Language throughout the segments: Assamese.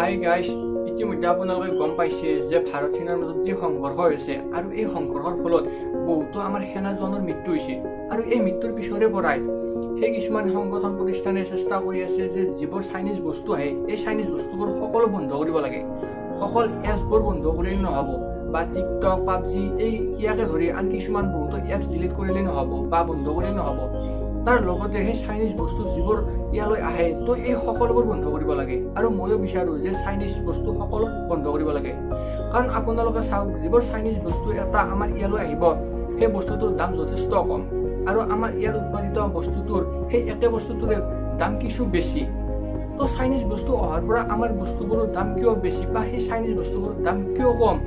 হাই গাইছ, ইতিমধ্যে আপোনালোকে গম পাইছে যে ভাৰত চীনৰ মাজত যি সংঘৰ্ষ হৈছে আৰু এই সংঘৰ্ষৰ ফলত বহুতো আমাৰ সেনা জোৱানৰ মৃত্যু হৈছে। আৰু এই মৃত্যুৰ পিছৰে পৰাই সেই কিছুমান সংগঠন প্ৰতিষ্ঠানে চেষ্টা কৰি আছে যে যিবোৰ চাইনিজ বস্তু আহে, এই চাইনিজ বস্তুবোৰ সকলো বন্ধ কৰিব লাগে। অকল এপছবোৰ বন্ধ কৰিলে নহ'ব বা টিকটক, পাবজি এই ইয়াকে ধৰি আন কিছুমান বহুতো এপছ ডিলিট কৰিলে নহ'ব বা বন্ধ কৰিলে নহ'ব, তাৰ লগতে সেই চাইনিজ বস্তু যিবোৰ ইয়ালৈ আহে, তো এই সকলোবোৰ বন্ধ কৰিব লাগে। আৰু ময়ো বিচাৰোঁ যে চাইনিজ বস্তু সকলো বন্ধ কৰিব লাগে। কাৰণ আপোনালোকে চাওক, যিবোৰ চাইনিজ বস্তু এটা আমাৰ ইয়ালৈ আহিব, সেই বস্তুটোৰ দাম যথেষ্ট কম আৰু আমাৰ ইয়াত উৎপাদিত বস্তুটোৰ সেই একে বস্তুটোৰে দাম কিছু বেছি। তো চাইনিজ বস্তু অহাৰ পৰা আমাৰ বস্তুবোৰৰ দাম কিয় বেছি বা সেই চাইনিজ বস্তুবোৰৰ দাম কিয় কম?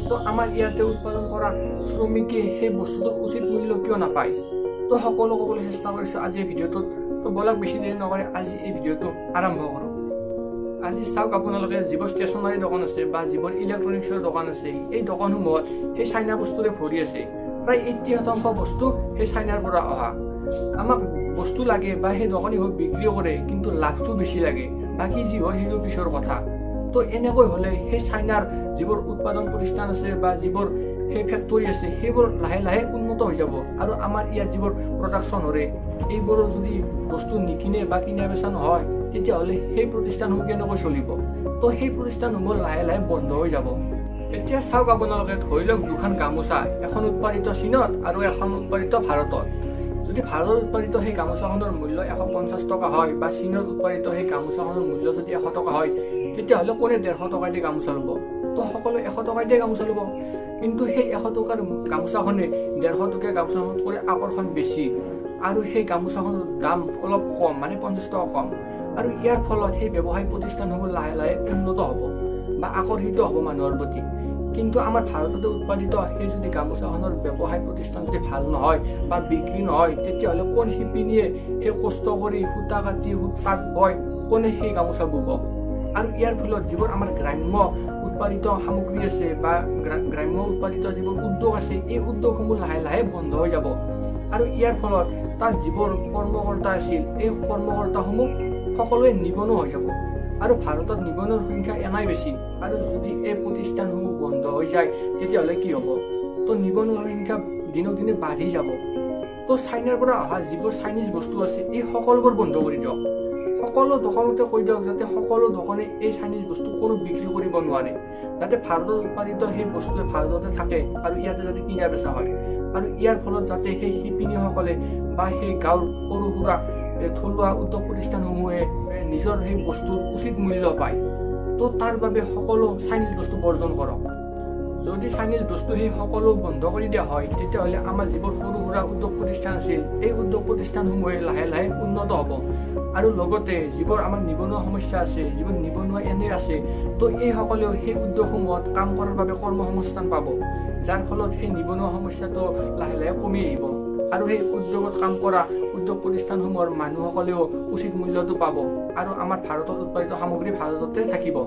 তো আমাৰ ইয়াতে উৎপাদন কৰা শ্ৰমিকে সেই বস্তুটোৰ উচিত মূল্য কিয় নাপায়? তো সকলো ক'বলৈ চেষ্টা কৰিছোঁ আজি এই ভিডিঅ'টোত। তো ব'লক, বেছি দেৰি নকৰি আজি এই ভিডিঅ'টো আৰম্ভ কৰোঁ। আজি চাওক আপোনালোকে, যিবোৰ ষ্টেচনাৰী দোকান আছে বা যিবোৰ ইলেক্ট্ৰনিক্সৰ দোকান আছে, এই দোকানসমূহত সেই চাইনা বস্তুৰে ভৰি আছে। প্ৰায় 80% বস্তু সেই চাইনাৰ পৰা অহা। আমাক বস্তু লাগে বা সেই দোকানী হওক বিক্ৰী কৰে, কিন্তু লাভটো বেছি লাগে, বাকী যি হয় সেইটো পিছৰ কথা। তো এনেকৈ হ'লে সেই চাইনাৰ যিবোৰ উৎপাদন প্ৰতিষ্ঠান আছে বা যিবোৰ সেই ফেক্টৰী আছে, সেইবোৰ লাহে লাহে উন্নত হৈ যাব। আৰু আমাৰ ইয়াত যিবোৰ প্ৰডাকশ্যন হয়, এইবোৰৰ যদি বস্তু নিকিনে বা কিনা বেচা নহয়, তেতিয়াহ'লে সেই প্ৰতিষ্ঠানসমূহ কেনেকৈ চলিব? তো সেই প্ৰতিষ্ঠানসমূহ লাহে লাহে বন্ধ হৈ যাব। এতিয়া চাওক আপোনালোকে, ধৰি লওক দুখন গামোচা, এখন উৎপাদিত চীনত আৰু এখন উৎপাদিত ভাৰতত। যদি ভাৰতত উৎপাদিত সেই গামোচাখনৰ মূল্য 150 টকা হয় বা চীনত উৎপাদিত সেই গামোচাখনৰ মূল্য যদি 100 টকা হয়, তেতিয়াহ'লে কোনে 150 টকা দি গামোচা ল'ব? তো সকলোৱে 100 টকা দিয়ে গামোচা ল'ব। কিন্তু সেই 100 টকাৰ গামোচাখনে 150 টকীয়া গামোচাখনতকৈ আকৰ্ষণ বেছি আৰু সেই গামোচাখনৰ দাম অলপ কম, মানে 50 টকা কম। আৰু ইয়াৰ ফলত সেই ব্যৱসায়িক প্ৰতিষ্ঠানসমূহ লাহে লাহে উন্নত হ'ব বা আকৰ্ষিত হ'ব মানুহৰ প্ৰতি। কিন্তু আমাৰ ভাৰততে উৎপাদিত সেই যদি গামোচাখনৰ ব্যৱসায় প্ৰতিষ্ঠান যদি ভাল নহয় বা বিক্ৰী নহয়, তেতিয়াহ'লে কোন শিপিনীয়ে সেই কষ্ট কৰি সূতা কাটি তাঁত বয়, কোনে সেই গামোচা বব? আৰু ইয়াৰ ফলত যিবোৰ আমাৰ গ্ৰাম্য উৎপাদিত সামগ্ৰী আছে বা গ্ৰাম্য উৎপাদিত যিবোৰ উদ্যোগ আছে, এই উদ্যোগসমূহ লাহে লাহে বন্ধ হৈ যাব। আৰু ইয়াৰ ফলত তাত যিবোৰ কৰ্মকৰ্তা আছিল, এই কৰ্মকৰ্তাসমূহ সকলোৱে নিবনুৱা হৈ যাব। আৰু ভাৰতত নিবনুৱাৰ সংখ্যা এনেই বেছি, আৰু যদি এই প্ৰতিষ্ঠানসমূহ বন্ধ হৈ যায়, তেতিয়াহ'লে কি হ'ব? তো নিবনুৱাৰ সংখ্যা দিনক দিনে বাঢ়ি যাব। তো চাইনাৰ পৰা অহা যিবোৰ চাইনিজ বস্তু আছে, এই সকলোবোৰ বন্ধ কৰি দিয়ক। সকলো দোকানতে কৈ দিয়ক যাতে সকলো দোকানে এই চাইনিজ বস্তু কোনো বিক্ৰী কৰিব নোৱাৰে, যাতে ভাৰতত উৎপাদিত সেই বস্তুৱে ভাৰততে থাকে আৰু ইয়াতে যাতে কিনা বেচা হয়। আৰু ইয়াৰ ফলত যাতে সেই শিপিনীসকলে বা সেই গাঁৱৰ সৰু সুৰা থলুৱা উদ্যোগ প্ৰতিষ্ঠানসমূহে নিজৰ সেই বস্তুৰ উচিত মূল্য পায়। তো তাৰ বাবে সকলো চাইনিজ বস্তু বৰ্জন কৰক। যদি চাইনিজ বস্তু সেই সকলো বন্ধ কৰি দিয়া হয়, তেতিয়াহ'লে আমাৰ যিবোৰ সৰু সুৰা উদ্যোগ প্ৰতিষ্ঠান আছিল, এই উদ্যোগ প্ৰতিষ্ঠানসমূহে লাহে লাহে উন্নত হ'ব। আৰু লগতে যিবোৰ আমাৰ নিবনুৱা সমস্যা আছে, যিবোৰ নিবনুৱা এনেই আছে, তো এইসকলেও সেই উদ্যোগসমূহত কাম কৰাৰ বাবে কৰ্মসংস্থান পাব, যাৰ ফলত সেই নিবনুৱা সমস্যাটো লাহে লাহে কমি আহিব। আৰু সেই উদ্যোগত কাম কৰা উদ্যোগ প্ৰতিষ্ঠানসমূহৰ মানুহসকলেও উচিত মূল্যটো পাব আৰু আমাৰ ভাৰতত উৎপাদিত সামগ্ৰী ভাৰততে থাকিব।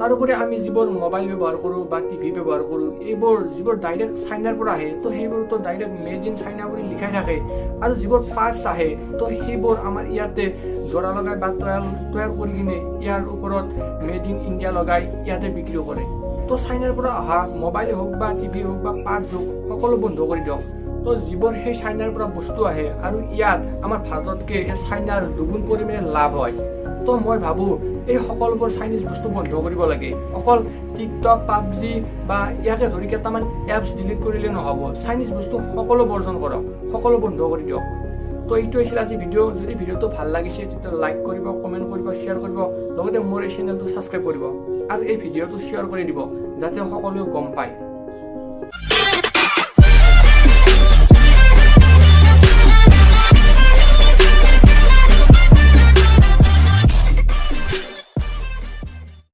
তাৰোপৰি আমি যিবোৰ মোবাইল ব্যৱহাৰ কৰোঁ বা টিভি ব্যৱহাৰ কৰোঁ, এইবোৰ যিবোৰ ডাইৰেক্ট চাইনাৰ পৰা আহে, তো সেইবোৰতো ডাইৰেক্ট মেড ইন চাইনা বুলি লিখাই থাকে। আৰু যিবোৰ পাৰ্টছ আহে, তো সেইবোৰ আমাৰ ইয়াতে জোৰা লগাই বা তৈয়াৰ তৈয়াৰ কৰি কিনে ইয়াৰ ওপৰত মেড ইন ইণ্ডিয়া লগাই ইয়াতে বিক্ৰী কৰে। তো চাইনাৰ পৰা অহা মোবাইল হওক বা টিভি হওক বা পাৰ্টছ হওক, সকলো বন্ধ কৰি দিয়ক। তো যিবোৰ সেই চাইনাৰ পৰা বস্তু আহে আৰু ইয়াত আমাৰ ভাৰততকৈ এই চাইনাৰ দুগুণ পৰিমাণে লাভ হয়, তো মই ভাবোঁ এই সকলোবোৰ চাইনিজ বস্তু বন্ধ কৰিব লাগে। অকল টিকটক, পাবজি বা ইয়াকে ধৰি কেইটামান এপছ ডিলিট কৰিলে নহ'ব, চাইনিজ বস্তু সকলো বৰ্জন কৰক, সকলো বন্ধ কৰি দিয়ক। তো এইটো আছিল আজি ভিডিঅ'। যদি ভিডিঅ'টো ভাল লাগিছে, তেতিয়া লাইক কৰিব, কমেণ্ট কৰিব, শ্বেয়াৰ কৰিব, লগতে মোৰ এই চেনেলটো ছাবস্ক্ৰাইব কৰিব আৰু এই ভিডিঅ'টো শ্বেয়াৰ কৰি দিব যাতে সকলোৱে গম পায়।